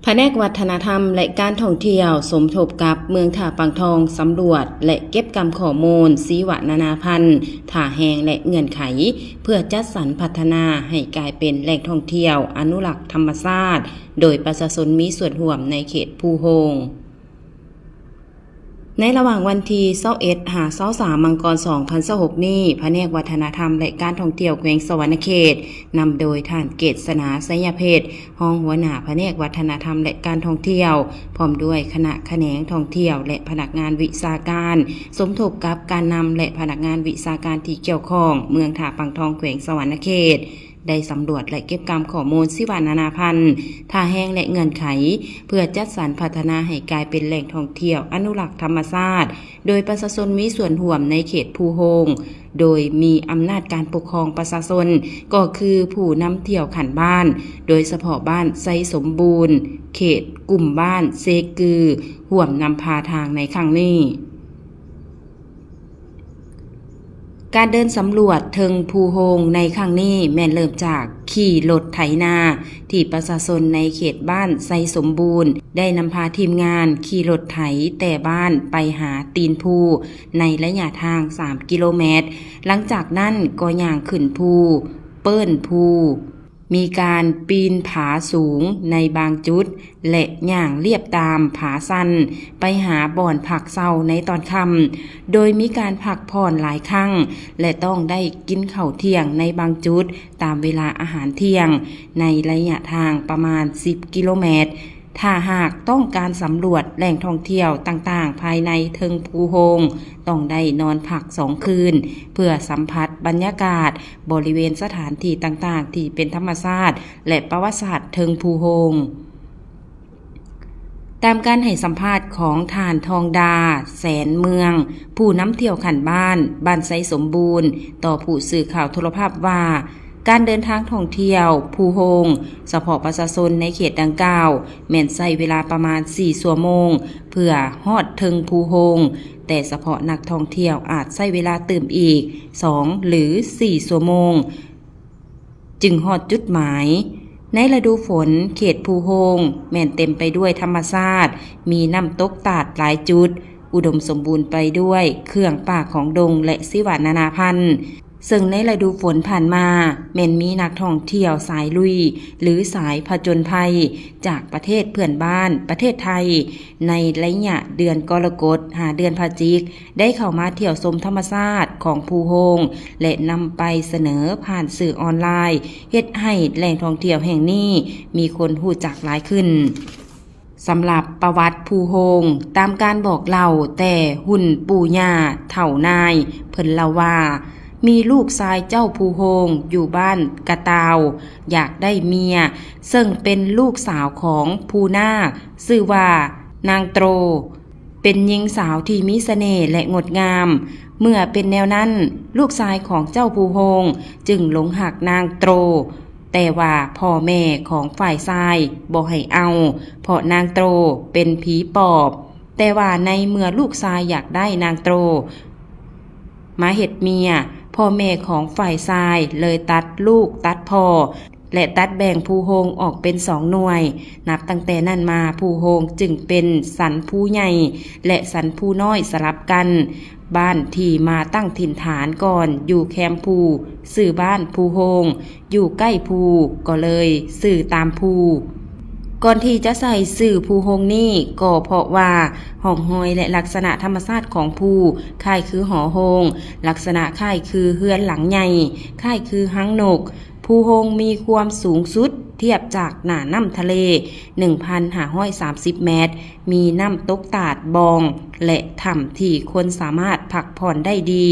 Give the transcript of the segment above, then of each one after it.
ພະແນກວັດທະນະທຳ ແລະ ການທ່ອງທ່ຽວ ສົມທົບກັບເມືອງທ່າປາງທອງ ສຳຫຼວດ ແລະ ເກັບກຳຂໍ້ມູນຊີວະນານາພັນ, ທ່າແຮງ ແລະ ເງື່ອນໄຂ ເພື່ອຈັດສັນພັດທະນາໃຫ້ກາຍເປັນແຫຼ່ງທ່ອງທ່ຽວອະນຸລັກທຳມະຊາດ ໂດຍປະຊາຊົນມີສ່ວນຮ່ວມໃນເຂດພູໂຮງ. ໃນລະຫວ່າງວັນທີຊາວເອັດ ຫາ ຊາວສາມ ມັງກອນ ສອງພັນຊາວຫົກນີ້, ພະແນກວັດທະນະທຳ ແລະ ການທ່ອງທ່ຽວແຂວງສະຫວັນນະເຂດ ນຳໂດຍທ່ານ ເກດສະໜາ ໄຊຍະເພດ ຮອງຫົວໜ້າພະແນກວັດທະນະທຳ ແລະ ການທ່ອງທ່ຽວ, ພ້ອມດ້ວຍຄະນະຂະແໜງທ່ອງທ່ຽວ ແລະ ພະນັກງານວິຊາການ, ສົມທົບກັບການນຳ ແລະ ພະນັກງານວິຊາການທີ່ກ່ຽວຂ້ອງ ເມືອງທ່າປາງທອງ ແຂວງສະຫວັນນະເຂດ ໄດ້ສຳຫຼວດ ແລະ ເກັບກຳຂໍ້ມູນຊີວະນານາພັນ, ທ່າແຮງ ແລະ ເງື່ອນໄຂ ເພື່ອຈັດສັນພັດທະນາໃຫ້ກາຍເປັນແຫຼ່ງທ່ອງທ່ຽວອະນຸລັກທຳມະຊາດ ໂດຍປະຊາຊົນມີສ່ວນຮ່ວມໃນເຂດພູໂຮງ, ໂດຍມີອຳນາດການປົກຄອງປະຊາຊົນ ກໍຄືຜູ້ນຳທ່ຽວຂັ້ນບ້ານ, ໂດຍສະເພາະບ້ານໄຊສົມບູນ, ເຂດກຸ່ມບ້ານເຊກື ຮ່ວມນຳພາທາງໃນຄັ້ງນີ້. ການເດີນສຳຫຼວດເທິງພູໂຮງໃນຄັ້ງນີ້ ແມ່ນເລີ່ມຈາກຂີ່ລົດໄຖນາ ທີ່ປະຊາຊົນໃນເຂດບ້ານໄຊສົມບູນ ໄດ້ນຳພາທີມງານຂີ່ລົດໄຖແຕ່ບ້ານໄປຫາຕີນພູ ໃນໄລຍະທາງສາມກິໂລແມັດ. ຫຼັງຈາກນັ້ນກໍຍ່າງຂຶ້ນພູ, ເປີ້ນພູ, ມີການປີນຜາສູງໃນບາງຈຸດ ແລະ ຍ່າງລຽບຕາມຜາຊັນໄປຫາບ່ອນພັກເຊົາໃນຕອນຄ່ຳ, ໂດຍມີການພັກຜ່ອນຫຼາຍຄັ້ງ ແລະ ຕ້ອງໄດ້ກິນເຂົ້າທ່ຽງໃນບາງຈຸດຕາມເວລາອາຫານທ່ຽງ ໃນໄລຍະທາງປະມານສິບກິໂລແມັດ. ຖ້າຫາກຕ້ອງການສຳຫຼວດແຫຼ່ງທ່ອງທ່ຽວຕ່າງໆພາຍໃນເທິງພູໂຮງ, ຕ້ອງໄດ້ນອນພັກສອງຄືນ ເພື່ອສຳຜັດບັນຍາກາດບໍລິເວນສະຖານທີ່ຕ່າງໆທີ່ເປັນທຳມະຊາດ ແລະ ປະຫວັດສາດເທິງພູໂຮງ. ຕາມການໃຫ້ສຳພາດຂອງທ່ານ ທອງດາ ແສນເມືອງ, ຜູ້ນຳທ່ຽວຂັ້ນບ້ານ ບ້ານໄຊສົມບູນ, ຕໍ່ຜູ້ສື່ຂ່າວໂທລະພາບວ່າ, ການເດີນທາງທ່ອງທ່ຽວພູໂຮງ ສະເພາະປະຊາຊົນໃນເຂດດັ່ງກ່າວ ແມ່ນໃຊ້ເວລາປະມານສີ່ຊົ່ວໂມງ ເພື່ອຮອດເທິງພູໂຮງ, ແຕ່ສະເພາະນັກທ່ອງທ່ຽວອາດໃຊ້ເວລາຕື່ມອີກສອງ ຫຼື ສີ່ຊົ່ວໂມງ ຈຶ່ງຮອດຈຸດໝາຍ. ໃນລະດູຝົນ, ເຂດພູໂຮງແມ່ນເຕັມໄປດ້ວຍທຳມະຊາດ, ມີນ້ຳຕົກຕາດຫຼາຍຈຸດ, ອຸດົມສົມບູນໄປດ້ວຍເຄື່ອງປ່າຂອງດົງ ແລະ ຊີວະນານາພັນ, ເຊິ່ງໃນລະດູຝົນຜ່ານມາ ແມ່ນມີນັກທ່ອງທ່ຽວສາຍລຸຍ ຫຼື ສາຍຜະຈົນໄພ ຈາກປະເທດເພື່ອນບ້ານ ປະເທດໄທ ໃນໄລຍະເດືອນກໍລະກົດ ຫາເດືອນພະຈິກ ໄດ້ເຂົ້າມາທ່ຽວຊົມທຳມະຊາດຂອງພູໂຮງ ແລະ ນຳໄປສະເໜີຜ່ານສື່ອອນລາຍ, ເຮັດໃຫ້ແຫຼ່ງທ່ອງທ່ຽວແຫ່ງນີ້ມີຄົນຮູ້ຈັກຫຼາຍຂຶ້ນ. ສຳລັບປະຫວັດພູໂຮງ, ຕາມການບອກເລົ່າແຕ່ຮຸ່ນປູ່ຍ່າເຖົ້ານາຍ, ເພິ່ນເລົ່າວ່າ ມີລູກຊາຍເຈົ້າພູໂຮງຢູ່ບ້ານກະຕ່າວ ຢາກໄດ້ເມຍ, ເຊິ່ງເປັນລູກສາວຂອງພູນາກ, ຊື່ວ່ານາງໂຕຣ, ເປັນຍິງສາວທີ່ມີສະເໜ່ ແລະ ງົດງາມ. ເມື່ອເປັນແນວນັ້ນ, ລູກຊາຍຂອງເຈົ້າພູໂຮງຈຶ່ງຫຼົງຮັກນາງໂຕຣ, ແຕ່ວ່າພໍ່ແມ່ຂອງຝ່າຍຊາຍບໍ່ໃຫ້ເອົາ, ເພາະນາງໂຕຣເປັນຜີປອບ. ແຕ່ວ່າໃນເມື່ອລູກຊາຍຢາກໄດ້ນາງໂຕຣມາເຮັດເມຍ, ພໍ່ແມ່ຂອງຝ່າຍຊາຍເລີຍຕັດລູກຕັດພໍ່ ແລະ ຕັດແບ່ງພູໂຮງອອກເປັນສອງໜ່ວຍ. ນັບຕັ້ງແຕ່ນັ້ນມາ, ພູໂຮງຈຶ່ງເປັນສັນພູໃຫຍ່ ແລະ ສັນພູນ້ອຍສະຫຼັບກັນ. ບ້ານທີ່ມາຕັ້ງຖິ່ນຖານກ່ອນຢູ່ແຄມພູ ຊື່ບ້ານພູໂຮງ, ຢູ່ໃກ້ພູກໍເລີຍຊື່ຕາມພູ. ກ່ອນທີ່ຈະໃສ່ຊື່ພູໂຮງນີ້ ກໍເພາະວ່າຮ່ອງຮອຍ ແລະ ລັກສະນະທຳມະຊາດຂອງພູຄ້າຍຄືຫໍໂຮງ, ລັກສະນະຄ້າຍຄືເຮືອນຫຼັງໃຫຍ່, ຄ້າຍຄືຮັງນົກ. ພູໂຮງມີຄວາມສູງສຸດທຽບຈາກໜ້ານ້ຳທະເລ ໜຶ່ງພັນຫ້າຮ້ອຍສາມສິບແມັດ, ມີນ້ຳຕົກຕາດບ່ອງ ແລະ ຖ້ຳທີ່ຄົນສາມາດພັກຜ່ອນໄດ້ດີ,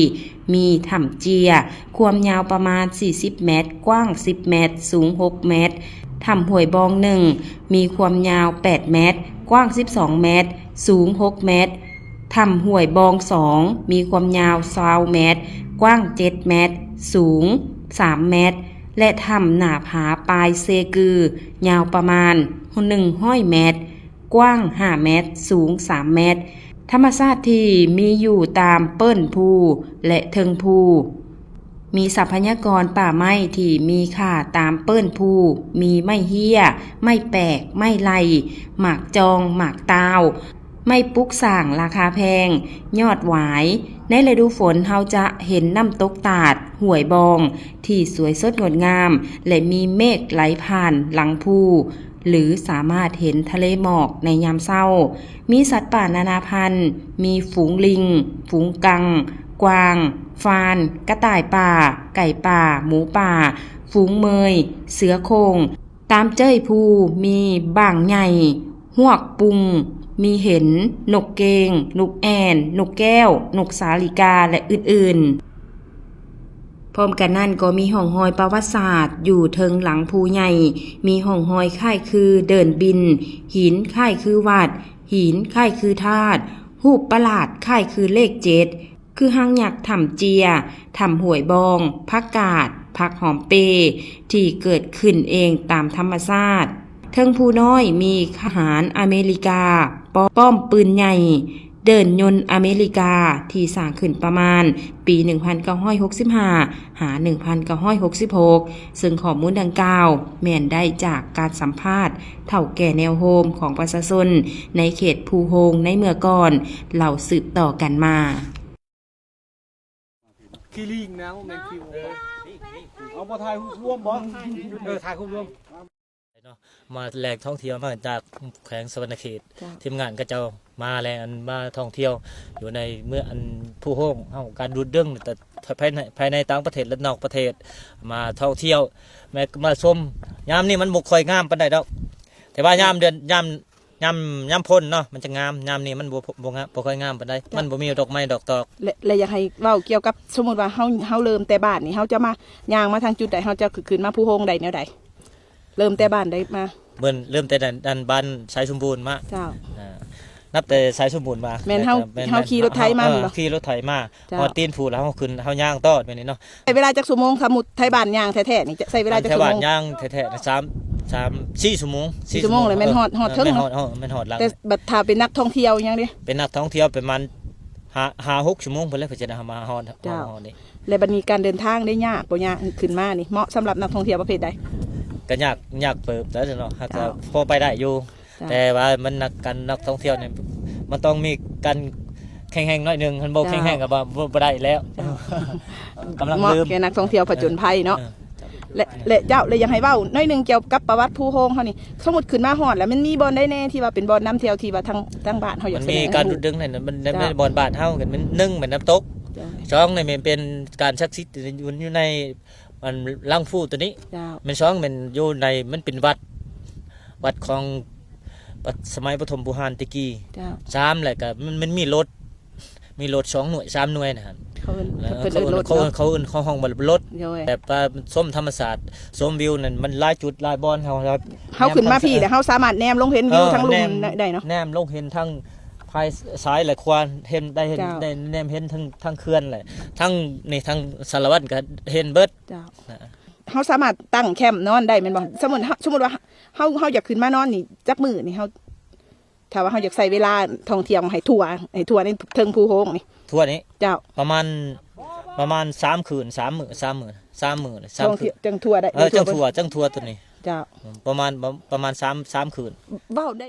ມີຖ້ຳເຈຍ, ຄວາມຍາວປະມານສີ່ສິບແມັດ, ກວ້າງສິບແມັດ, ສູງຫົກແມັດ, ຖ້ຳຫ້ວຍບ່ອງໜຶ່ງ, ມີຄວາມຍາວແປດແມັດ, ກວ້າງສິບສອງແມັດ, ສູງຫົກແມັດ, ຖ້ຳຫ້ວຍບ່ອງສອງ, ມີຄວາມຍາວຊາວແມັດ, ກວ້າງເຈັດແມັດ, ສູງສາມແມັດ ແລະ ຖ້ຳໜ້າຜາປາຍເຊກື, ຍາວປະມານໜຶ່ງຮ້ອຍແມັດ, ກວ້າງຫ້າແມັດ, ສູງສາມແມັດ. ທຳມະຊາດທີ່ມີຢູ່ຕາມເປີ້ນພູ ແລະ ເທິງພູ. ມີຊັບພະຍາກອນປ່າໄມ້ທີ່ມີຄ່າຕາມເປີ້ນພູ, ມີໄມ້ເຮ້ຍ, ໄມ້ແປກ, ໄມ້ໄລ່, ໝາກຈອງ, ໝາກຕ່າວ, ໄມ້ປຸກສ້າງລາຄາແພງ, ຍອດຫວາຍ. ໃນລະດູຝົນເຮົາຈະເຫັນນ້ຳຕົກຕາດ, ຫ້ວຍບອງ ທີ່ສວຍສົດງົດງາມ ແລະ ມີເມກໄຫຼຜ່ານຫຼັງພູ ຫຼື ສາມາດເຫັນທະເລໝອກໃນຍາມເຊົ້າ. ມີສັດປ່ານານາພັນ, ມີຝູງລິງ, ຝູງກັງ, ກວາງ, ຟານ, ກະຕ່າຍປ່າ, ໄກ່ປ່າ, ໝູປ່າ, ຝູງເມີຍ, ເສືອໂຄ່ງ. ຕາມເຈີ້ຍພູມີບ້າງໃຫຍ່, ຮວກປຸງ, ມີເຫັນ, ນົກເກ້ງ, ນົກແອ່ນ, ນົກແກ້ວ, ນົກສາລິກາ ແລະ ອື່ນໆ. ພ້ອມກັນນັ້ນກໍມີຮ່ອງຮອຍປະຫວັດສາດຢູ່ເທິງຫຼັງພູໃຫຍ່, ມີຮ່ອງຮອຍຄ້າຍຄືເດີ່ນບິນ, ຫີນຄ້າຍຄືວັດ, ຫີນຄ້າຍຄືທາດ, ຮູບປະຫຼາດຄ້າຍຄືເລກເຈັດ, ຄືຫາງຍັກຖ້ຳເຈຍ, ຖ້ຳຫ້ວຍບອງ, ຜັກກາດ, ຜັກຫອມເປ ທີ່ເກີດຂຶ້ນເອງຕາມທຳມະຊາດ. ເທິງພູນ້ອຍມີທະຫານອາເມລິກາ, ປ້ອມ ປ້ອມປືນໃຫຍ່, ເດີ່ນຍົນອາເມລິກາ ທີ່ສ້າງຂຶ້ນປະມານປີໜຶ່ງພັນເກົ້າຮ້ອຍຫົກສິບຫ້າ ຫາ ໜຶ່ງພັນເກົ້າຮ້ອຍຫົກສິບຫົກ ເຊິ່ງຂໍ້ມູນດັ່ງກ່າວແມ່ນໄດ້ຈາກການສຳພາດເຖົ້າແກ່ແນວໂຮມຂອງປະຊາຊົນໃນເຂດພູໂຮງໃນເມື່ອກ່ອນ ເລົ່າສືບຕໍ່ກັນມາ. ຂີ່ລີງນະ ບໍ່ແມ່ນຂີ່ ເອີ ເອົາ ບໍ່ຖ່າຍຮູບລວມບໍ່? ເອີ ຖ່າຍຮູບລວມ. ເນາະ ມາແຫຼ່ງທ່ອງທ່ຽວມາຈາກແຂວງສະຫວັນນະເຂດ ເຈົ້າ ທີມງານເຂົາເຈົ້າມາແລ້ວ ອັນ ມາທ່ອງທ່ຽວຢູ່ໃນເມືອງ ອັນ ພູໂຮງເຮົາ ການດູດດຶງ ແຕ່ພາຍໃນ ພາຍໃນຕ່າງປະເທດ ແລະ ນອກປະເທດ ມາທ່ອງທ່ຽວ ແມ່ນມາຊົມ. ຍາມນີ້ມັນບໍ່ຄ່ອຍງາມປານໃດດອກ ແຕ່ວ່າຍາມເດືອນ ຍາມ ຍາມ ຍາມຝົນເນາະ ມັນຈະງາມ. ຍາມນີ້ມັນບໍ່ ບໍ່ງາມ ບໍ່ຄ່ອຍງາມປານໃດ ເຈົ້າ ມັນບໍ່ມີດອກໄມ້ດອກຕອກ. ແລະ ແລະ ຢາກໃຫ້ເວົ້າກ່ຽວກັບ ສົມມຸດວ່າເຮົາ ເຮົາເລີ່ມແຕ່ບ້ານນີ້ ເຮົາຈະມາ ຍ່າງມາທາງຈຸດໃດ ເຮົາຈະຂຶ້ນມາພູໂຮງໄດ້ແນວໃດ? ເລີ່ມແຕ່ບ້ານໃດມາ? ເລີ່ມ ເລີ່ມແຕ່ ອັນ ບ້ານໄຊສົມບູນມາ. ເຈົ້າ. ອາ ນັບແຕ່ໄຊສົມບູນມາ. ແມ່ນເຮົາ ແມ່ນ ເຮົາຂີ່ລົດໄຖມາ ເອີ ແມ່ນບໍ່? ຂີ່ລົດໄຖມາ. ເຈົ້າ. ຮອດຕີນພູແລ້ວເຮົາຂຶ້ນ ເຮົາຍ່າງຕໍ່ແບບນີ້ເນາະ. ໃຊ້ເວລາຈັກຊົ່ວໂມງ? ສົມມຸດໄທບ້ານຍ່າງແທ້ໆນີ້ ໃຊ້ເວລາຈັກຊົ່ວໂມງ? ໄທບ້ານຍ່າງແທ້ໆ ສາມ ສາມ ສີ່ຊົ່ວໂມງ ສີ່ຊົ່ວໂມງ ສີ່ຊົ່ວໂມງແລ້ວແມ່ນຮອດ ຮອດເທິງເນາະ. ແມ່ນຮອດ ແມ່ນຮອດຫຼັງ. ແຕ່ບັດຖ້າເປັນນັກທ່ອງທ່ຽວຫຍັງເດ? ເປັນນັກທ່ອງທ່ຽວປະມານຫ້າ ຫ້າ ຫົກຊົ່ວໂມງພຸ້ນແຫຼະ ເພິ່ນຈະໄດ້ມາຮອດ ເຈົ້າ ຮອດນີ້. ແລະ ບັດນີ້ການເດີນທາງໄດ້ຍາກບໍ່? ຍາກ ຂຶ້ນມານີ້ເໝາະສຳລັບນັກທ່ອງທ່ຽວປະເພດໃດ? ກໍຍາກ ຍາກເຕີບແລ້ວເນາະ ຫາກ ເຈົ້າ ກໍພໍໄປໄດ້ຢູ່. ເຈົ້າ. ແຕ່ວ່າມັນນັກ ການນັກທ່ອງທ່ຽວນີ້ ມັນຕ້ອງມີການແຂງແຮງໜ້ອຍໜຶ່ງ ຄັນບໍ່ ເຈົ້າ ແຂງແຮງກໍບໍ່ ບໍ່ ບໍ່ໄດ້ແລ້ວ. ເຈົ້າ. ກຳລັງເລີ່ມ ເໝາະແກ່ນັກທ່ອງທ່ຽວຜະຈົນໄພເນາະ. ເອີ ເຈົ້າ. ແລະ ແລະ ເຈົ້າ ແລະ ຢາກໃຫ້ເວົ້າໜ້ອຍໜຶ່ງກ່ຽວກັບປະຫວັດພູໂຮງເຮົານີ້ ສົມມຸດຂຶ້ນມາຮອດແລ້ວ ມັນມີບ່ອນໃດແດ່ທີ່ວ່າເປັນບ່ອນນຳທ່ຽວທີ່ວ່າທາງ ທາງບ້ານເຮົາຢາກສະແດງໃຫ້ຮູ້? ມັນມີການດູດດຶງໃນນັ້ນ ມັນ ເຈົ້າ ແມ່ນບ່ອນບ້ານເຮົາ ມັນ ໜຶ່ງແມ່ນນ້ຳຕົກ. ເຈົ້າ. ສອງນີ້ແມ່ນເປັນການສັກສິດຢູ່ ຢູ່ໃນ ອັນ ຫຼັງພູໂຕນີ້. ເຈົ້າ. ແມ່ນ ສອງແມ່ນຢູ່ໃນ ມັນເປັນວັດ ວັດຂອງ ວັດສະໄໝປະຖົມບູຮານແຕ່ກີ້. ເຈົ້າ. ສາມແລ້ວກໍມັນ ມັນມີລົດ ມີລົດສອງໜ່ວຍ ສາມໜ່ວຍນະ. ເຂົາເອີ້ນ ເຂົາເອີ້ນລົດເນາະ. ເຂົາເອີ້ນ ເຂົາເອີ້ນ ເຂົາຮ້ອງວ່າລົດ. ໂດຍ. ແບບວ່າຊົມທຳມະຊາດ ຊົມວິວນັ້ນ ມັນຫຼາຍຈຸດຫຼາຍບ່ອນ ເຮົາ ເຮົາ ເຮົາຂຶ້ນມາພີ້ແລ້ວ ເຮົາສາມາດແນມລົງເຫັນວິວ ເອີ ທາງລຸ່ມ ແນມ ໄດ້ເນາະ. ແນມລົງເຫັນທັງພາຍຊ້າຍ ແລະ ຂວາ ເຫັນໄດ້ ເຫັນ ເຈົ້າ ໄດ້ແນມເຫັນທັງ ທັງເຂື່ອນແຫຼະ ທັງນີ້ ທັງສາລະວັນກໍເຫັນເບິດ. ເຈົ້າ. ນະ ເຮົາສາມາດຕັ້ງແຄມນອນໄດ້ແມ່ນບໍ່? ສົມມຸດ ສົມມຸດວ່າເຮົາ ເຮົາຢາກຂຶ້ນມານອນນີ້ຈັກມື້ນີ້ ເຮົາ ຖ້າວ່າເຮົາຢາກໃຊ້ເວລາທ່ອງທ່ຽວໃຫ້ທົ່ວ ໃຫ້ທົ່ວໃນເທິງພູໂຮງນີ້? ທົ່ວນີ້? ເຈົ້າ. ປະມານ ປະມານສາມຄືນ ສາມມື້ ສາມມື້ ສາມມື້ ສາມຄືນ ຈັ່ງທົ່ວໄດ້. ເອີ ຈັ່ງທົ່ວ ຈັ່ງທົ່ວໂຕນີ້. ເຈົ້າ. ປະມານ ປະມານສາມ ສາມຄືນ. ເວົ້າໄດ້.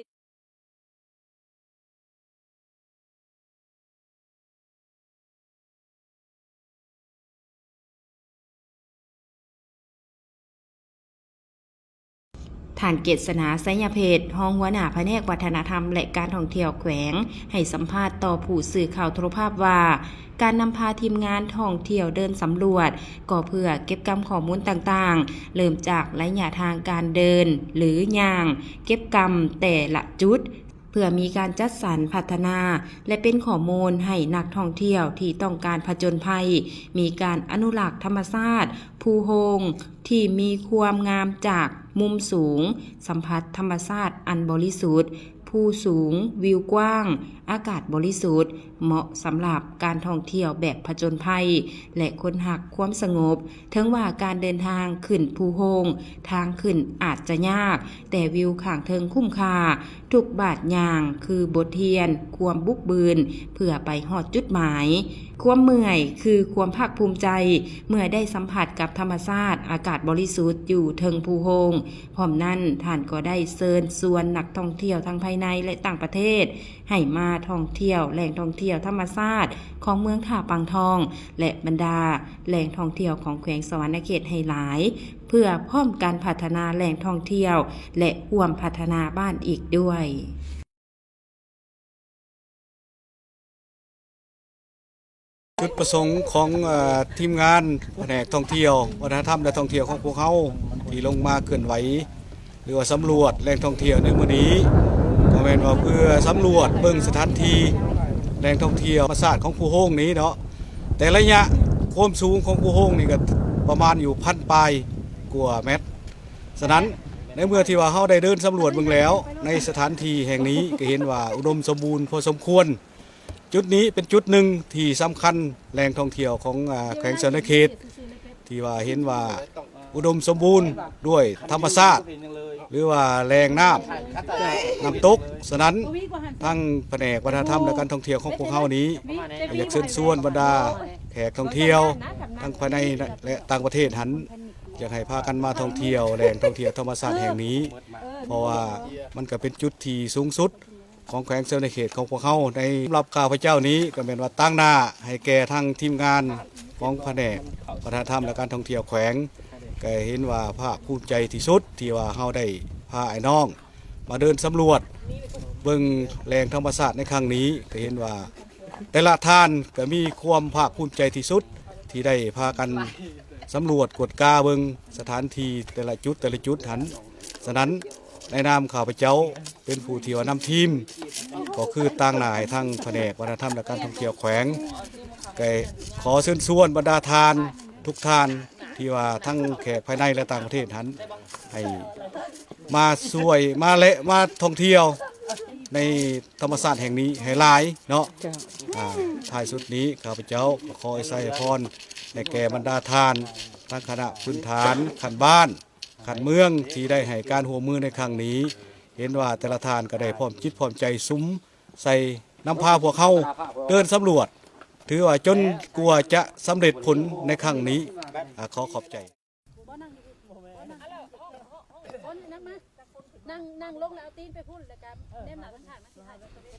ທ່ານ ເກດສະໜາ ໄຊຍະເພັດ ຮອງຫົວໜ້າພະແນກວັດທະນະທຳ ແລະ ການທ່ອງທ່ຽວແຂວງ ໃຫ້ສຳພາດຕໍ່ຜູ້ສື່ຂ່າວໂທລະພາບວ່າ ການນຳພາທີມງານທ່ອງທ່ຽວເດີນສຳຫຼວດ ກໍເພື່ອເກັບກຳຂໍ້ມູນຕ່າງໆ ເລີ່ມຈາກໄລຍະທາງການເດີນ ຫຼື ຍ່າງ ເກັບກຳແຕ່ລະຈຸດ ເພື່ອມີການຈັດສັນພັດທະນາ ແລະ ເປັນຂໍ້ມູນໃຫ້ນັກທ່ອງທ່ຽວທີ່ຕ້ອງການຜະຈົນໄພ, ມີການອະນຸລັກທຳມະຊາດພູໂຮງທີ່ມີຄວາມງາມຈາກມຸມສູງ, ສຳຜັດທຳມະຊາດອັນບໍລິສຸດ, ພູ ພູສູງ, ວິວກວ້າງ, ອາກາດບໍລິສຸດ, ເໝາະສຳລັບການທ່ອງທ່ຽວແບບຜະຈົນໄພ ແລະ ຄົນຮັກຄວາມສະຫງົບ. ເຖິງວ່າການເດີນທາງຂຶ້ນພູໂຮງ, ທາງຂຶ້ນອາດຈະຍາກ, ແຕ່ວິວຂ້າງເທິງຄຸ້ມຄ່າ. ທຸກບາດຍ່າງຄືບົດຮຽນຄວາມບຸກບືນເພື່ອໄປຮອດຈຸດໝາຍ. ຄວາມເມື່ອຍຄືຄວາມພາກພູມໃຈເມື່ອໄດ້ສຳຜັດກັບທຳມະຊາດ, ອາກາດບໍລິສຸດຢູ່ເທິງພູໂຮງ. ພ້ອມນັ້ນ, ທ່ານກໍໄດ້ເຊີນຊວນນັກທ່ອງທ່ຽວທັງພາຍໃນ ແລະ ຕ່າງປະເທດ ໃຫ້ມາທ່ອງທ່ຽວແຫຼ່ງທ່ອງທ່ຽວທຳມະຊາດຂອງເມືອງທ່າປາງທອງ ແລະ ບັນດາແຫຼ່ງທ່ອງທ່ຽວຂອງແຂວງສະຫວັນນະເຂດໃຫ້ຫຼາຍ, ເພື່ອພ້ອມກັນພັດທະນາແຫຼ່ງທ່ອງທ່ຽວ ແລະ ຮ່ວມພັດທະນາບ້ານອີກດ້ວຍ. ຈຸດປະສົງຂອງ ເອີ ທີມງານພະແນກທ່ອງທ່ຽວ ວັດທະນະທຳ ແລະ ທ່ອງທ່ຽວຂອງພວກເຮົາ ທີ່ລົງມາເຄື່ອນໄຫວ ຫຼືວ່າສຳຫຼວດແຫຼ່ງທ່ອງທ່ຽວໃນມື້ນີ້ ກໍແມ່ນວ່າເພື່ອສຳຫຼວດເບິ່ງສະຖານທີ່ແຫຼ່ງທ່ອງທ່ຽວທຳມະຊາດຂອງພູໂຮງນີ້ເນາະ. ແຕ່ໄລຍະຄວາມສູງຂອງພູໂຮງນີ້ກໍປະມານຢູ່ພັນປາຍກວ່າແມັດ. ສະນັ້ນ ໃນເມື່ອທີ່ວ່າເຮົາໄດ້ເດີນສຳຫຼວດເບິ່ງແລ້ວ ໃນສະຖານທີ່ແຫ່ງນີ້ກໍເຫັນວ່າອຸດົມສົມບູນພໍສົມຄວນ. ຈຸດນີ້ເປັນຈຸດໜຶ່ງທີ່ສຳຄັນ ແຫຼ່ງທ່ອງທ່ຽວຂອງ ອາ ແຂວງສະຫວັນນະເຂດ ທີ່ວ່າເຫັນວ່າອຸດົມສົມບູນດ້ວຍທຳມະຊາດ ຫຼືວ່າແຫຼ່ງນ້ຳ ນ້ຳຕົກ. ສະນັ້ນ ທາງພະແນກວັດທະນະທຳ ແລະ ການທ່ອງທ່ຽວຂອງພວກເຮົານີ້ ກໍຢາກເຊີນຊວນບັນດາແຂກທ່ອງທ່ຽວ ທັງພາຍໃນ ແລະ ຕ່າງປະເທດຫັ້ນ ຢາກໃຫ້ພາກັນມາທ່ອງທ່ຽວແຫຼ່ງທ່ອງທ່ຽວທຳມະຊາດແຫ່ງນີ້ ເພາະວ່າມັນກໍເປັນຈຸດທີ່ສູງສຸດ ຂອງແຂວງສະຫວັນນະເຂດຂອງພວກເຮົາ. ໃນສຳລັບຂ້າພະເຈົ້ານີ້ ກໍແມ່ນວ່າຕາງໜ້າໃຫ້ແກ່ທາງທີມງານຂອງພະແນກວັດທະນະທຳ ແລະ ການທ່ອງທ່ຽວແຂວງ ກໍເຫັນວ່າພາກພູມໃຈທີ່ສຸດ ທີ່ວ່າເຮົາໄດ້ພາອ້າຍນ້ອງມາເດີນສຳຫຼວດເບິ່ງແຫຼ່ງທຳມະຊາດໃນຄັ້ງນີ້. ກໍເຫັນວ່າແຕ່ລະທ່ານກໍມີຄວາມພາກພູມໃຈທີ່ສຸດ ທີ່ໄດ້ພາກັນສຳຫຼວດກວດກາເບິ່ງສະຖານທີ່ແຕ່ລະຈຸດ ແຕ່ລະຈຸດຫັ້ນ. ສະນັ້ນ ໃນນາມຂ້າພະເຈົ້າເປັນຜູ້ທີ່ວ່ານຳທີມ ກໍຄືຕາງໜ້າໃຫ້ທາງພະແນກວັດທະນະທຳ ແລະ ການທ່ອງທ່ຽວແຂວງ ກໍຂໍເຊີນຊວນບັນດາທ່ານທຸກທ່ານ ທີ່ວ່າທັງແຂກພາຍໃນ ແລະ ຕ່າງປະເທດຫັ້ນ ໃຫ້ມາຊ່ວຍ ມາແລະ ມາທ່ອງທ່ຽວໃນທຳມະຊາດແຫ່ງນີ້ໃຫ້ຫຼາຍເນາະ. ເຈົ້າ. ອາ ທ້າຍສຸດນີ້ ຂ້າພະເຈົ້າກໍຂໍອວຍໄຊພອນໃຫ້ແກ່ບັນດາທ່ານ ທັງຄະນະພື້ນຖານຂັ້ນບ້ານ ຂັ້ນເມືອງທີ່ໄດ້ໃຫ້ການຮ່ວມມືໃນຄັ້ງນີ້. ເຫັນວ່າແຕ່ລະທ່ານກໍໄດ້ພ້ອມຈິດພ້ອມໃຈສຸມໃສ່ນຳພາພວກເຮົາເດີນສຳຫຼວດ ຖືວ່າຈົນກວ່າຈະສຳເລັດຜົນໃນຄັ້ງນີ້. ອາ ຂໍຂອບໃຈ. ນັ່ງ ນັ່ງລົງແລ້ວເອົາຕີນໄປພຸ້ນ ແລ້ວກໍແນມໜ້າທາງຂ້າງນັ້ນ.